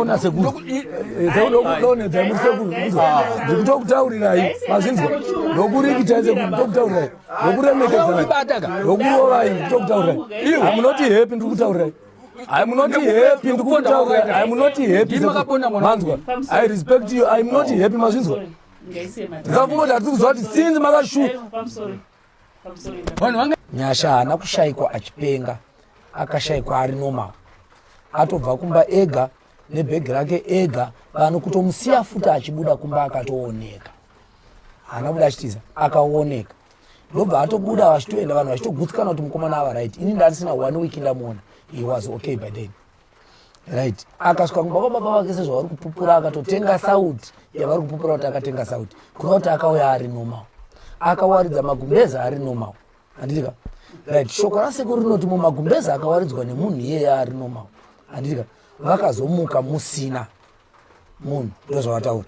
Ona sekuru. Ndokudonhedza muri sekuru. Ndikutokutaurirai mazvinzwa. Ndokurikitai sekuru ndokutaurirai. Ndokuremekedzai. Ndokurovai ndikutokutaurirai. I'm not happy ndikutaurirai. I'm not happy ndikutaurirai. I'm not happy. Manzwa. I respect you. I'm not happy mazvinzwa. Ndikafunga kuti hatisi kuziva kuti since makashu. Nyasha haana kushaikwa achipenga, akashaikwa ari normal, atobva kumba ega nebhegi rake ega, vanhu kutomusiya futi achibuda kumba akatooneka. Haana kubuda achitiza, akaoneka ndobva atobuda vachitoenda vanhu vachitogutsikana kuti mukomana ava right. Ini ndandisina one week ndamuona, he was okay by then. Right, akasvika kumba kwababa vake sezvavari kupupura, akatotenga sauti yavari kupupura kuti akatenga sauti, kureva kuti akauya ari normal, akawaridza magumbeza ari normal, handitika? Right, shoko rasekuru rinoti mumagumbeza akawaridzwa nemunhu iyeye ari normal, handitika? Vakazomuka musina munhu, ndozvavataura,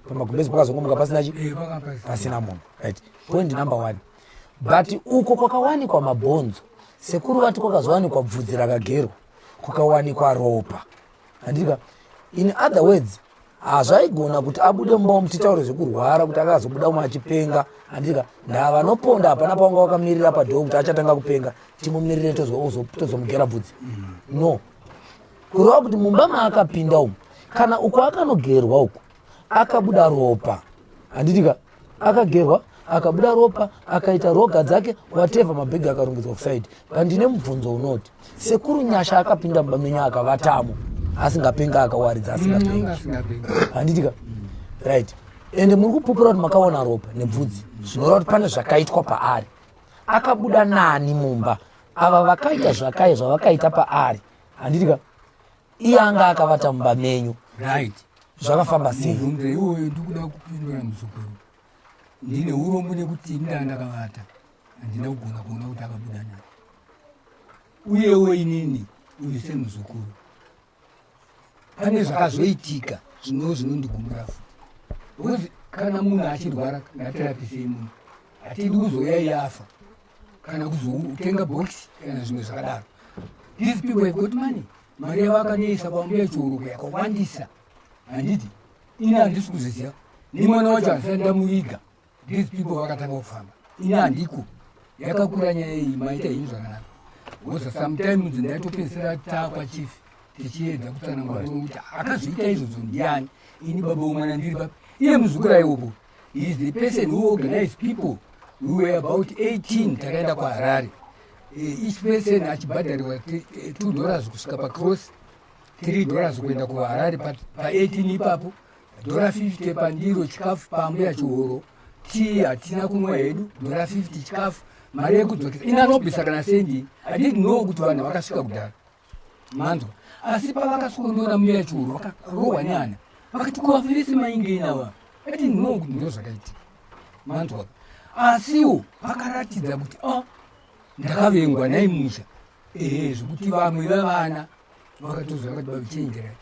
pamagumbezi pakazongomuka pasina chi Eh, pasina munhu. Right, point number one. But uko kwakawanikwa mabhonzo, sekuru vati kwakazowanikwa bvudzi rakagerwa, kukawanikwa ropa, handitika? In other words, hazvaigona kuti abude mumba umu, titaure zvekurwara kuti akazobuda umu achipenga, handitika? Ndaa vanoponda hapana pawanga wakamirira padhoo kuti achatanga kupenga timumirire tozomugera bvudzi. No, kureva kuti mumba maakapinda umu, kana uko akanogerwa uku akabuda ropa, handitika? Akagerwa akabuda ropa, akaita roga dzake, whatever, mabhegi akarongedzwa kusaidi. Pandine mubvunzo unoti, sekuru, Nyasha akapinda mumba menyu akavatamo asingapenga, akawaridza asingapengi, handitika? Right, ende muri kupupura kuti makaona ropa nebvudzi, zvinoreva kuti pane zvakaitwa paari. Akabuda nani mumba? Ava vakaita zvakai zvavakaita paari, handitika? Iye anga akavata mumba menyu. Right. Zvakafamba sei? Mubvunzo iwoyo ndikuda kupindura, muzukuru. Ndine urombo nekuti ndaa ndakavata, handina kugona kuona kuti akabuda nani. Uyewo inini uyu semuzukuru, pane zvakazoitika zvino zvinondigumbura futi, because kana munhu achirwara, ngatirapisei munhu. Hatidi kuzouya iye afa kana kuzotenga bhokisi kana zvimwe zvakadaro. These people have got money. Mari yavakanoisa kwambuya Chiuruko yakawandisa, handiti? Ini handisi kuzviziva, nemwana wacho handisati ndamuviga. These people vakatanga kufamba, ini handiko. Yakakura nyaya iyi, maita henyu zvakanaka, because sometimes ndaitopedzisira taakwachief tichiedza kutsanangura kuti akazviita izvozvo ndiani. Ini baba womwana ndiri papi? Iye muzukuru aiwopo. He is the person who organized people. We were about 18, takaenda kuHarare, each person achibhadharirwa $2 kusvika pacross, $3 kuenda kuHarare. Pa18 ipapo, dhora 50 pandiro chikafu pambuya Chihoro, tii hatina kunwa hedu, dhora 50 chikafu, mari yekudzokesa ina anobvisa kana sendi. I didn't know kuti vanhu vakasvika kudhara, manzwa? Asi pavakasvikondiona mbuya Chihoro, vakarohwa neana, vakati, "Kuvafirisi maingeinawa." I didn't know kuti ndo zvakaitika, manzwa? Asiwo vakaratidza kuti a oh, ndakavengwa naimusha. Ehe, zvekuti vamwe vevana vakatoziva, vakati, "Bavichenjerai."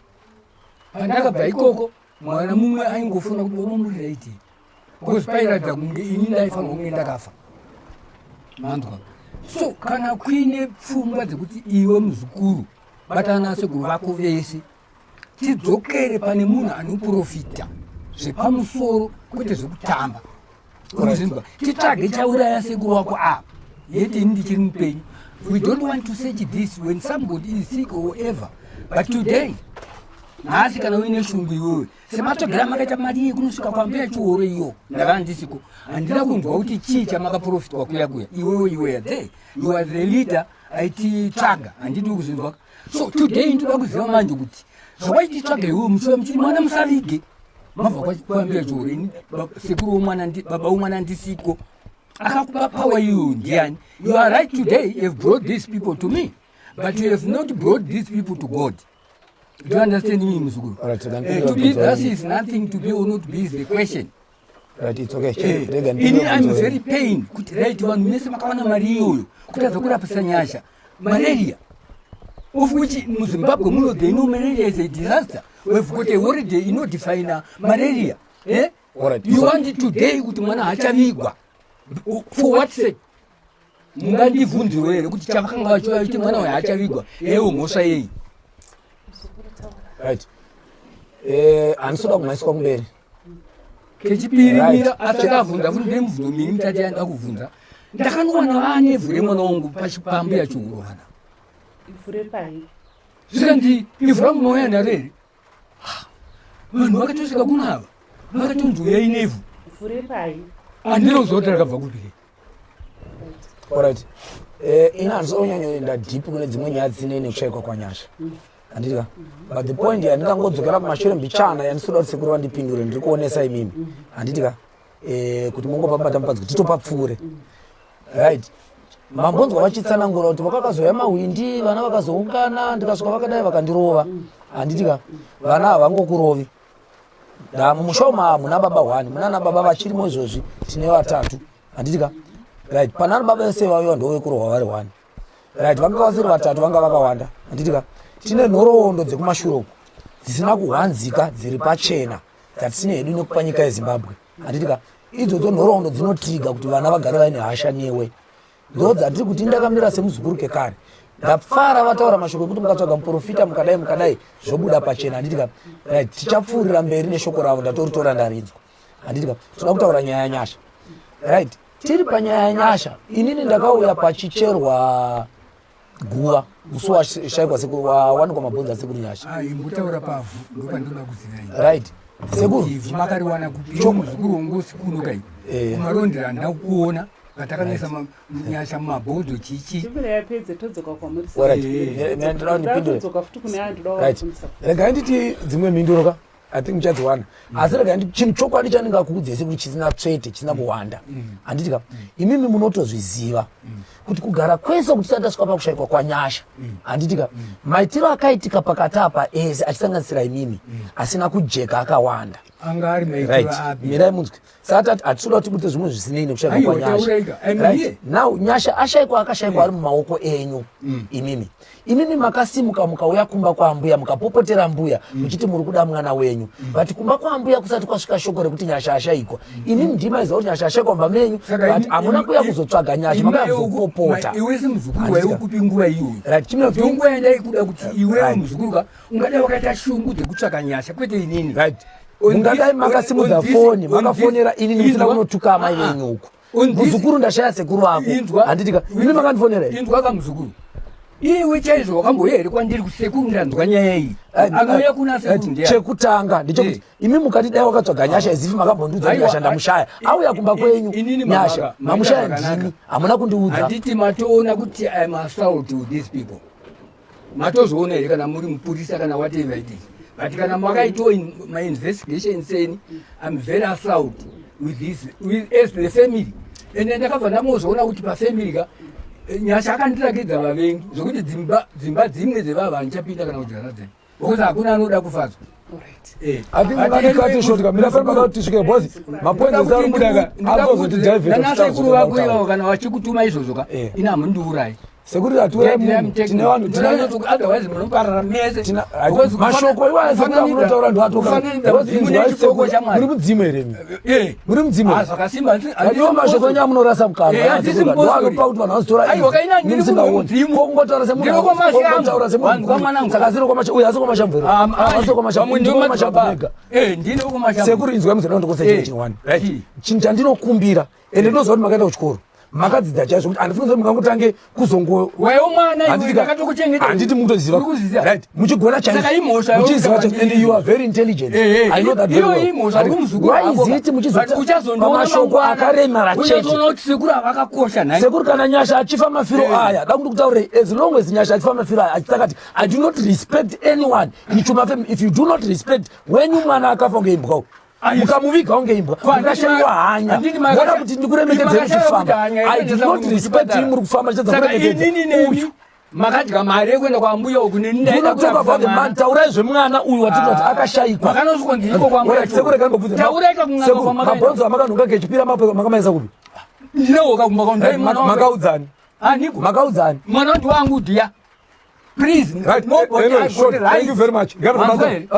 Pandakabva ikoko, mwana mumwe aingofona kuti, "Baba, muri right?" because pairatidza kunge ini ndaifanirwa kunge ndakafa, manzwa? So kana kuine pfungwa dzekuti iwe muzukuru batana nasekuru vako vese, tidzokere pane munhu anoprofita zvepamusoro, kwete zvekutamba, unozvinzwa? Titsvage chauraya sekuru wako apa, yeti ini ndichiri mupenyu. We don't want to search this when somebody is sick or ever, but today, nhasi, kana uine shungu iwewe, sematsvagera makaita mari iyi kunosvika kwambuya Chihoro iyo, ndakanga ndisiko, handina kunzwa kuti chii chamakaprofitwa kuya kuya. Iwewe, you were there, you are the leader aititsvaga, handidi kuzvinzwa. So today ndoda kuziva manje kuti zvawaititsvaga iwewe muchiva muchiti mwana musavige, mabva kwambuya Chihoro, ini sekuru womwana, baba womwana ndisiko, akakupa power iyoyo ndiani? You are right, today you have brought these people to me, but you have not brought these people to God. Do you understand me, muzukuru? Alright, so To be, that is nothing. To be or not to be is the question. Right, it's okay. Rega ini I'm very pain kuti, right, vanhu mese makawana mari iyoyo kutadza kurapisa Nyasha malaria, of which muZimbabwe muno they know malaria is a disaster. We've got a holiday inodefina malaria, eh? Alright, You want today kuti mwana hachavigwa for what sake? Mungandibvunziro here kuti chavakanga vachivaiti mwana uyu haachavigwa, yeiwo mhosva yei? Right. Eh, handisi kuda kumhanyiswa kumberi. Kechipiri mira asati avhunza futi ndine mubvunzo miri mitatu yandida kuvhunza. Ndakanowana vane ivhu remwana wangu pambuya chihuro vana. Ivhu repai? Zvikanzi ivhu rangu mauya naro here? Vanhu vakatosvika kuno ava vakatonzi uyai nevhu. Ivhu repai? Handina kuziva kuti rakabva kupi. Alright. Eh, ini handisi kunyanya deep kune dzimwe nyaya dzisinei nekushaikwa kwaNyasha. Handiti ka? But the point yandingangodzokera kumashure mbichana yandisikuda kuti sekuru vandipindure ndiri kuonesa imimi. Handiti ka? Eh, kuti mongopabata mupadzi kuti titopapfuure. Right. Mambonzwa vachitsanangura kuti vakakazouya mahwindi vana vakazoungana ndikasvika vakadai vakandirova. Handiti ka? Vana havangokurovi. Mumusha umu hamuna baba hwani, munana baba vachirimo izvozvi tine vatatu. Handiti ka? Right. Panana baba vese vauya ndovekurohwa vari hwani. Right, vanga vasiri vatatu, vanga vakawanda. Handiti ka? Tine nhoroondo dzekumashure uku dzisina kuhwanzika dziri pachena dzatisine hedu nekupa nyika yeZimbabwe. Handiti ka? Idzodzo nhoroondo dzinotriga kuti vana vagare vaine hasha newe. Ndo dzatiri kuti ndakamira semuzukuru kekare. Ndafara vataura mashoko ekuti mukatsvaga muprofita mukadai mukadai zvobuda pachena. Handiti ka? Right, tichapfuurira mberi neshoko ravo ndatoritora ndarinzwa. Handiti ka? Toda kutaura nyaya yaNyasha. Right. Tiri panyaya yaNyasha, inini ndakauya pachicherwa guva musi washaikwa sekuru wawanikwa mabhonzo asekuru Nyasha. Ah, imbotaura pavhu ndopandinoda kuziva ini. Right. Sekuru. Ivhu makariwana kupi? Iwo muzukuru wangu usikuno kai. Eh. Kumarondera handina kukuona patakanisa Nyasha mumabhonzo chichi. Chipira yapedze todzoka kwamuri. Alright. Eh. Ndinoda ndipindure. Todzoka futi kune andoda Right. kuvabvunza. Regai nditi dzimwe mhinduro ka. I think muchadziwana mm. Asi rega chinhu chokwadi chandingakuudzei sekuti chisina tsvete chisina kuwanda handiti ka imimi munotozviziva kuti kugara kwese kuti tisati tasvika pakushaikwa kwaNyasha handiti ka maitiro akaitika pakati apa ese achisanganisira imimi asina kujeka akawanda. Anga ari maitiro api? Mirai munzwe. Saka tati hatisi kuda kuti tibudise zvimwe zvisinei nekushaikwa kwaNyasha. Right. Now Nyasha ashaikwa akashaikwa ari mumaoko enyu imimi. Imimi makasimuka mukauya kumba kwaambuya mukapopotera mbuya muchiti muri kuda mwana wenyu. But kumba kwaambuya kusati kwasvika shoko rekuti Nyasha ashaikwa. Imimi ndimi maiziva kuti Nyasha ashaikwa mumba menyu but hamuna kuuya kuzotsvaga Nyasha makauya kuzopopota. Iwe semuzukuru waiwe kupi nguva iyoyo? Right. Chimira kuti nguva yandaikuda kuti iwewe muzukuru ka ungadai wakaita shungu dzekutsvaka Nyasha kwete inini. Right. Mungadai makasimudza foni makafonera inini musina kunotuka amai venyu uku. Muzukuru ndashaya sekuru vako. Handiti ka imi makandifonera here? Inzwa ka muzukuru. Iwe chaizvo wakambouya here kwandiri kusekuru ndanzwa nyaya iyi. Anouya kuna sekuru ndiye. Chekutanga ndechekuti imi mukati dai wakatsvaga Nyasha izifi makambondiudza kuti Nyasha ndamushaya. Auya kumba kwenyu Nyasha mamushaya ndimi hamuna kundiudza. Handiti matoona kuti I am assault with these people. Matozoona here kana muri mupurisa kana whatever it is. But kana makaitawo mainvestigation seni, I'm very assault with this, with, as the family. Ende ndakabva ndamozoona kuti pafamily ka Nyasha akandirakidza vavengi zvokuti dzimba dzimwe dzevava handichapinda kana kudyara dzai because hakuna anoda kufadzwa. I think ungandikate short ka mira famba kuti tisvike because mapoints ese ari kubuda ka akuzoti divert nanasekuru vako ivavo kana vachikutuma izvozvo ka ini hamundiurayi. Sekuru hatiurayi munhu, tine vanhu otherwise munoparara mese. Mashoko iwayo sekuru amunotaura ndoatoka because inzwai sekuru muri mudzimu here imi? Muri mudzimu here? Zvakasimba iwo mashoko enyu amunorasa mukanwa ndoanopa kuti vanhu vazotora izvi musingaoni. Ko kungotaura semunhu kungotaura semunhu saka asiri kwamasha uyu asi kwamashamvu here? Asi kwamashamvu ndini kwamashamvu mega. Sekuru inzwai muzoda ndikuudza chinhu chinhu one. Right. Chinhu chandinokumbira ende ndinoziva kuti makaenda kuchikoro makadzidza chaizvo kuti handifungi kuti mungangotange kuzongo Wewe mwana iwe ndakatokuchengeta. Handiti mukutoziva. Uri kuziva. Right. Muchigona chaizvo. Saka imhosva yaunoita Muchiziva chaizvo and you are very intelligent. I know that very Iyo well. imhosva But kumuzukuru why wako. is it muchizota But uchazondiona pamashoko mangwana. akaremara chete? Uchazoona kuti sekuru havakakosha nhai. Sekuru kana Nyasha achifa mafiro aya, da kundikutaurei as long as Nyasha achifa mafiro aya achitakati I do not respect anyone in Chuma family. If you do not respect wenyu mwana akafa kunge imbwa. Mukamuviga kunge imbwa, mukashaiwa hanya. Mona kuti ndikuremekedzei muchifamba. I do not respect you muri kufamba chitadza kuremekedza. Uyu makadya mari yekuenda kwambuya uku neni ndaida kurapisa about the man. Taurai zvemwana uyu watiri kuti akashaikwa. Makanosvikwa ndiko kwambuya. Sekuru rega ndibvunze. Taurai kakun'anga kwamakaenda. Mabhonzo amakanhonga kechipira makamaisa kupi? Ndinowoka kumba kwambuya. Makaudzani? Aniko. Makaudzani? Mwana ndi wangu dia. Please, Right. nobody Anyway, has short. got a right. Thank you very much. Manzwa here?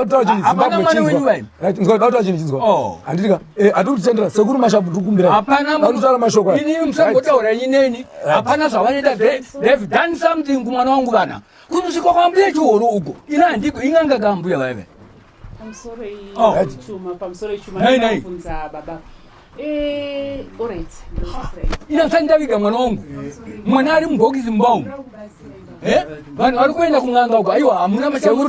Hapana mwana wenyu waini. Right, nzwa dauta chinhu chinzwa. Oh. Handiti ka eh handiti kutendera sekuru mashapu ndiri kukumbira. Hapana munhu. Kutaura mashoko aya. Ini musangotaura ini neni. Hapana zvavanoita. They've done something kumwana wangu vana. Kunosvika kwambuya chihoro uko. Ini handiko ing'anga kambuya vaive. Pamusoro Oh. ichuma, pamusoro ichuma. Nai, nai. Ndinobvunza baba. Eh, alright. Ndinokusirai. Ina sani ndaviga mwana wangu, mwana ari mubhokisi mumba umu. Eh? Vanhu vari kuenda kun'anga uko, aiwa, hamuna. Sekuru,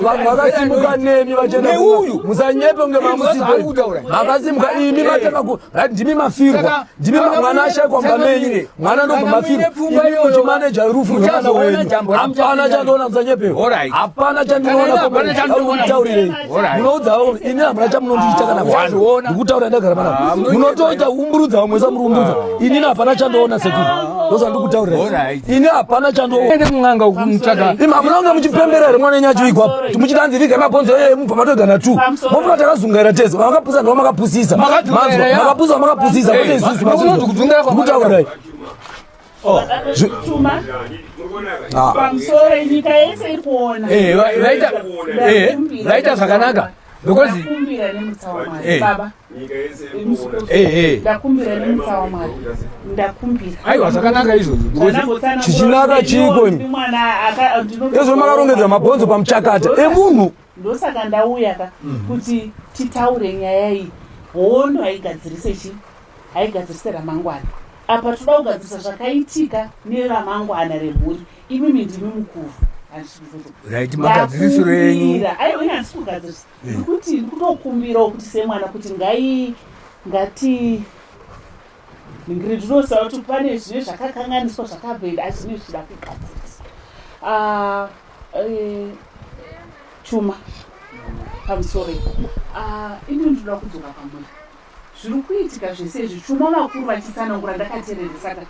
vanhu vakasimuka nemi vachienda. Neuyu. Musanyepe kunge Izvozvo ari kutaura. mamusipo. Makasimuka imi, matanga ku right, ndimi mafirwa. Saka- Ndimi mwana ashaikwa mumba saka menyu. mire. Mwana ndobva Kana mafirwa muine pfungwa imi iyoyo, muchimaneja rufu rwemwana muchazoona wenyu. jambo Hapana ramuchaita. chandoona, musanyepewo. Alright. Hapana chandinoona. Kana hapana chandinoona. Kutaurirei. Alright. Munoudzawo ini hamuna chamunondiita kana one. Muchazoona. Ndikutaura ndagara panapa. Ah, munoita. Munotoita umburudza vamwe samuri umburudza. Inini hapana chandoona, sekuru, ndozvandikutaurira. Alright. Ini hapana chandoona. Ende kun'anga uku mutsvaka. Imi hamuna kunge muchipembera here mwana wenyu achiigwa? Muchitanzi viga mabhonzo eye, mubva matogana t mofunga takazungaira tese. Vakapusa ndo makapusisa. Makadzungaira, ya. Makapusa, makapusisa, kwete Eh, isusu. unonzi kudzungaira Ndikutaurirai. Chuma, pamusoro, nyika yese iri kuona. Eh, vaita zvakanaka because Ndakumbira nemutsa waMwari. Baba, Eh. ndakumbira nemutsa waMwari, ndakumbira. Aiwa, zvakanaka izvozvo because Zvandambotsanangura Chichinaka kuti chiko imi? ndini mwana Ezvo makarongedza mabhonzo pamuchakata emunhu. Ndosaka ndauya ka kuti titaure nyaya iyi. Hondo haigadzirise chi, haigadzirise ramangwana. Apa toda kugadzirisa zvakaitika neramangwana remhuri. Imimi ndimi mukuru. Right, magadzirisiro enyu. Ndakumbira. Aiwa, ini handisi kugadzirisa, ndikuti ndikutokumbirawo kuti semwana kuti ngai ngati ningiri. Ndinoziva kuti pane zvine zvakakanganiswa zvakabvenda, asi zvine zvichida kugadzirisa. Ah, Chuma, pamusoro, Ah, ini ndinoda kudzoka pamuri. Zviri kuitika zvese izvi, Chuma, vakuru vachitsanangura ndakateerera. Saka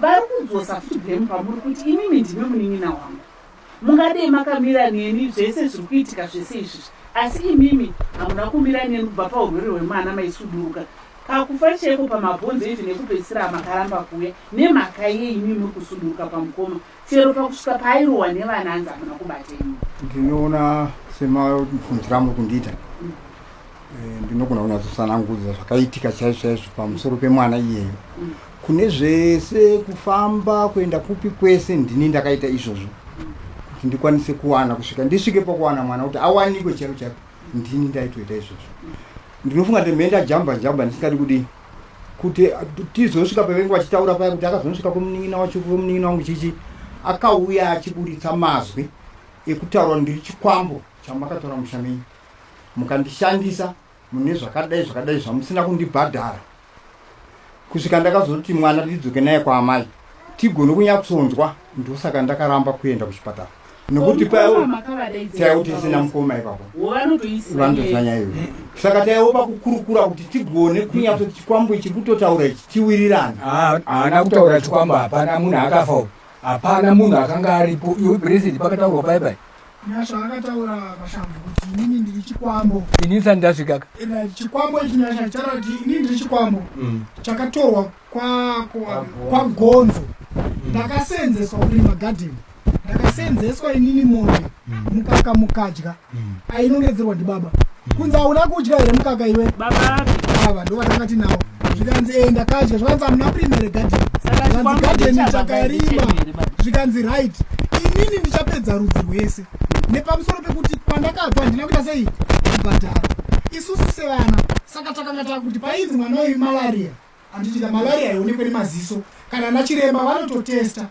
vari kudzosa futi blame pamuri kuti imimi ndimi munin'ina wangu, mungadei makamira neni zvese zviri kuitika zvese izvizvi, asi imimi hamuna kumira neni kubva paurwere hwemwana, maisuduruka pakufa cheko, pamabhonzo izvi, nekupedzisira makaramba kuuya. Nemhaka yei imimi muri kusuduruka pamukoma, chero pakusvika paairohwa nevana hanzi hamuna kubata imimi? Ndinoona semabvunziro amuri kundiita, ndinogona kunyatsotsanangudza zvakaitika chaizvo chaizvo pamusoro pemwana iyeyo. Kune zvese, kufamba, kuenda kupi kwese, ndini ndakaita izvozvo kuti ndikwanise kuwana, kusvika ndisvike pakuwana mwana, kuti awanikwe chaiko chaiko, ndini ndaitoita izvozvo. Ndinofunga kuti mhe ndajamba jamba ndisingadi kudii kuti tizosvika pavengi vachitaura paya kuti akazonosvika kwemunin'ina wacho, kwemunin'ina wangu chichi, akauya achiburitsa mazwi ekutaura, "Ndiri chikwambo chamakatora musha menyu, mukandishandisa mune zvakadai zvakadai zvamusina kundibhadhara," kusvika ndakazoti mwana tidzoke naye kwaamai tigone kunyatsonzwa. Ndosaka ndakaramba kuenda kuchipatara, nekuti taiwo tisina mukoma ipapo, vanotoziva nyaya iyoyo. Saka taiwopa kukurukura kuti tigone kunyatsoti chikwambo ichi kutotaura ichi tiwirirana. Haana kutaura chikwambo. Hapana munhu akafa uyu, hapana munhu akanga aripo. Iwe President, pakataurwa pai pai? Nyasha akataura Mashambo kuti inini ndiri chikwambo. Ini ndisati ndasvikaka. Ena chikwambo ichi, Nyasha chitaura kuti inini ndiri chikwambo chakatorwa kwaGonzo, ndakasenzeswa kurima gadheni, ndakasenzeswa inini mombe, mukaka mukadya. Ainongedzerwa ndibaba kunzi, "Hauna kudya here mukaka iwe?" Baba? Ava ndo vatanga tinawo. Zvikanzi, "E, ndakadya." Zvikanzi, "Hamuna kurima here gadheni?" Zvikanzi, "Gadheni takarima." Zvikanzi, "Right, inini ndichapedza rudzi rwese nepamusoro pekuti kwandakabva handina kuita sei kubhadhara." Isusu sevana saka takanga takuti painzi mwana uyu malaria, handitika malaria haionekwe nemaziso, kana nachiremba vanototesta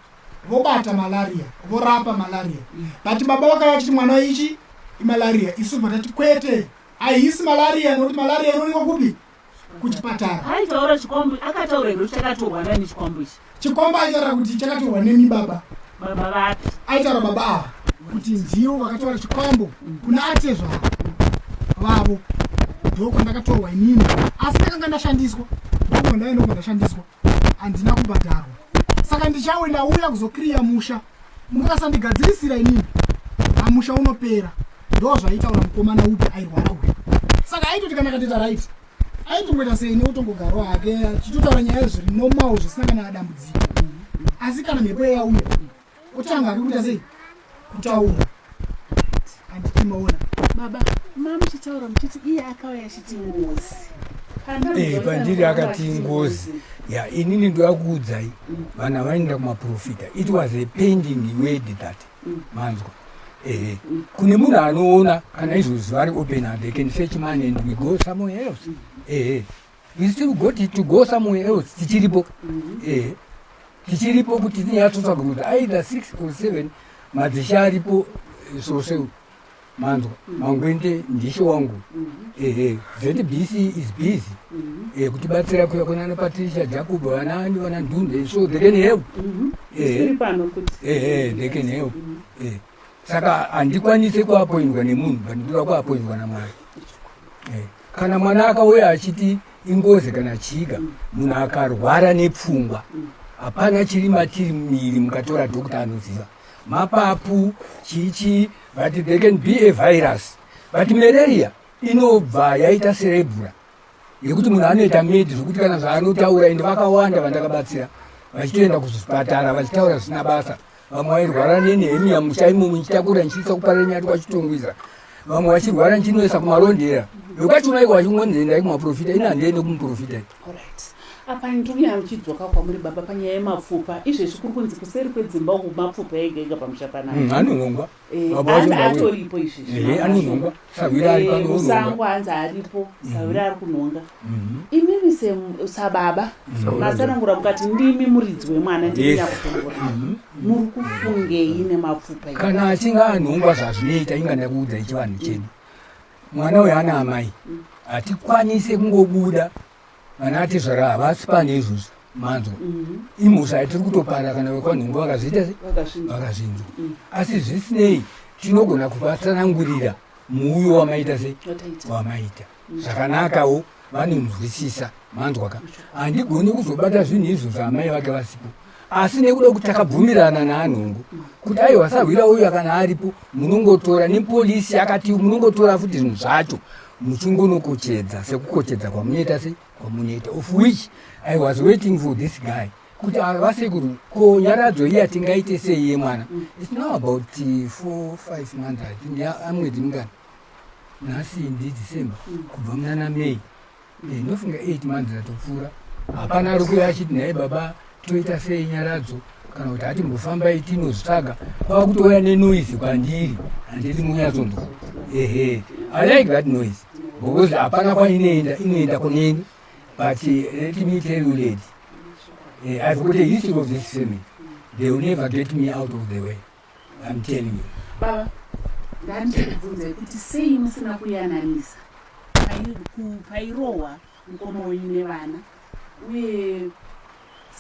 vobata malaria, vorapa malaria. But baba vakauya vachiti mwana ichi imalaria. Isu bva tati kwete, haisi malaria, nokuti malaria inoonekwa kupi? Kuchipatara. Aitaura chikwambo, akataura here kuti chakatorwa nani chikwambo ichi? Chikwambo aitaura kuti chakatorwa nemi baba. Baba vapi? Aitaura baba ava kuti ndivo vakatora chikwambo kuna atezvara vavo, ndokwandakatorwa inini, asi ndakanga ndashandiswa, ndokubva ndauya, ndokubva ndashandiswa, handina kubhadharwa. Saka ndichawe ndauya kuzokiriya musha, mukakasandigadzirisira inini amusha unopera. Ndo zvaitaura mukomana upi airwara uyu. Saka aitoti kana akatoita right, aitongoita sei neutongogarawo hake achitotaura nyaya zviri normal, zvisina kana dambudziko. Asi kana mhepo yauya, otanga hake kuita sei, kutaura, handiti maona? Baba, mamuchitaura muchiti iye akauya achiti ngozi. Pandiri akati ngozi ya. Inini ndoya kuudzai, vanhu vanoenda kumaprofita, it was a pending word that manzwa. Ehe, kune munhu anoona kana izvozvi vari open and they can fetch money and we go somewhere else. Ehe, we still got to go somewhere else. Tichiripo. Ehe, tichiripo kuti tinyatsotsvaga kuti either 6 or 7 madzishe aripo. Sose manzwa, Mangwende ndishe wangu. Ehe, ZBC is busy kutibatsira kuya kunana Patricia Jacob, vanani, vana Ndunde, so they can help. Ehe. Tiri pano kuti Ehe, they can help. Saka handikwanise kuapoindwa nemunhu, but ndoda kuapoindwa naMwari. Kana mwana akauya achiti ingozi kana chiga, munhu akarwara nepfungwa, hapana chiri matiri mumiri. Mukatora dhokta anoziva mapapu chichi, but there can be a virus, but malaria inobva yaita cerebral yekuti munhu anoita mad, zvokuti kana zvaanotaura. Ende vakawanda vandakabatsira vachitoenda kuzvipatara vachitaura zvisina basa. Vamwe vairwara nenehemia musha imomo, nchitakura nchiisa kuParirenyatwa kwaChitungwiza. Vamwe vachirwara, nchinoisa kuMarondera. Vekwachumaiko vachingonzi kumaprofita. Ina handiende kumuprofita. Alright, apa ndikunyaya muchidzoka kwamuri baba panyaya yemapfupa. Izvezvi kuri kunzi kuseri kwedzimba uku mapfupa ega ega pamusha panapa. Anonongwa. Baba Hanzi vacho ndauya. atoripo izvezvi. Ehe, anonongwa. Sahwira ari pano, onongwa. Musango hanzi aripo, sahwira ari kunhonga. Imimi sababa matsanangura mukati ndimi muridzi wemwana, ndimi nyakutumbura. Muri kufungei nemapfupa iyi? Kana achinge anhongwa, zvazvinoita, inga ndakuudza ichivanhu chedu, mwana uyu ana amai, hatikwanise kungobuda. Vana atezvara havasi pane izvozvo, manzwa? Imhosva yatiri kutopara kana vekwanhongo vakazviita se Vakazvinzwa. Vakazvinzwa. Asi zvisinei, tinogona kuvatsanangurira muuyo wamaita sei, Wataita. wamaita zvakanakawo, vanonzwisisa, manzwa ka? Handigoni kuzobata zvinhu izvo zvaamai vake vasipo, asi nekuda kuti takabvumirana naanhongo kuti aiwa, sahwira uyu kana aripo munongotora, nepolisi akati munongotora futi zvinhu zvacho muchingonokochedza sekukochedza kwamunoita, sei kwamunoita, of which I was waiting for this guy kuti vasekuru, ko nyaradzo iya tingaite sei yemwana? It's now about 4, 5 months, I think. Amwedzi mingani nhasi? NdiDecember, kubva munana May. Ndofunga 8 months atopfuura. Hapana ari kuuya achiti, "Nhai baba, toita sei nyaradzo?" kana kuti, "Hatimbofambai tinozvitsvaga." Kwava kutouya nenoise kwandiri, handiti munyatsonzwa? Ehe, I like that noise because hapana kwainoenda, inoenda kuneni. But let me tell you, lady, I've got a history of this family. They will never get me out of the way, I'm telling you. Baba, ndandichikubvunzai kuti sei musina kuyananisa pairohwa mukoma wenyu nevana, uye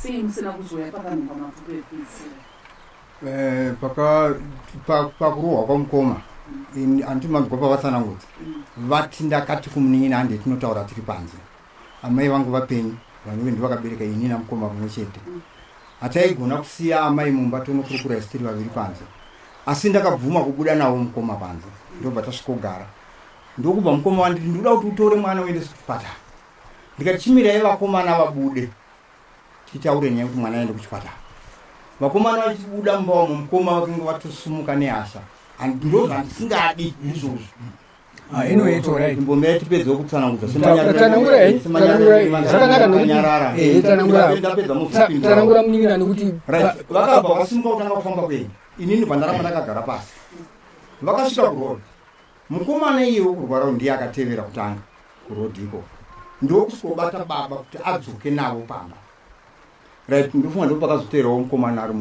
sei musina kuzoya pakanhongwa mapfupa ekupedzisira? Pakurohwa kwamukoma, handiti manzwa pavatsanangudza vati ndakati kumunin'ina, "Hande tinotaura tiri panze." Amai vangu vapenyu, vanove ndivakabereka ini namukoma pamwe chete. Hataigona kusiya amai mumba tonokurukura isu tiri vaviri panze, asi ndakabvuma kubuda navo mukoma panze. Ndobva tasvikogara, ndokubva mukoma wanditi, "Ndinoda kuti utore mwana uendese kuchipatara." Ndikati, "Chimirai vakomana vabude, titaure nyaya yekuti mwana aende kuchipatara." Vakomana vachibuda mumba wamo, mukoma vakanga vatosumuka nehasha. Ndo zvandisingadi izvozvo. Ah, anyway, it's all right. Mbomera tipedzewo kutsanangudza. Tsanangurai, tsanangurai zvakanaka nekuti tsanangura. Ndapedza. Tsanangura munin'ina nekuti Right, vakabva vasimuka kutanga kufamba kuenda. Inini bva ndaramba ndakagara pasi. Vakasvika kuroad, mukomana iye wekurwara ndiye akatevera kutanga kuroad ikoko, ndokusvikobata baba kuti adzoke navo pamba. Right, ndofunga ndo pakazoteerawo mukomana ari.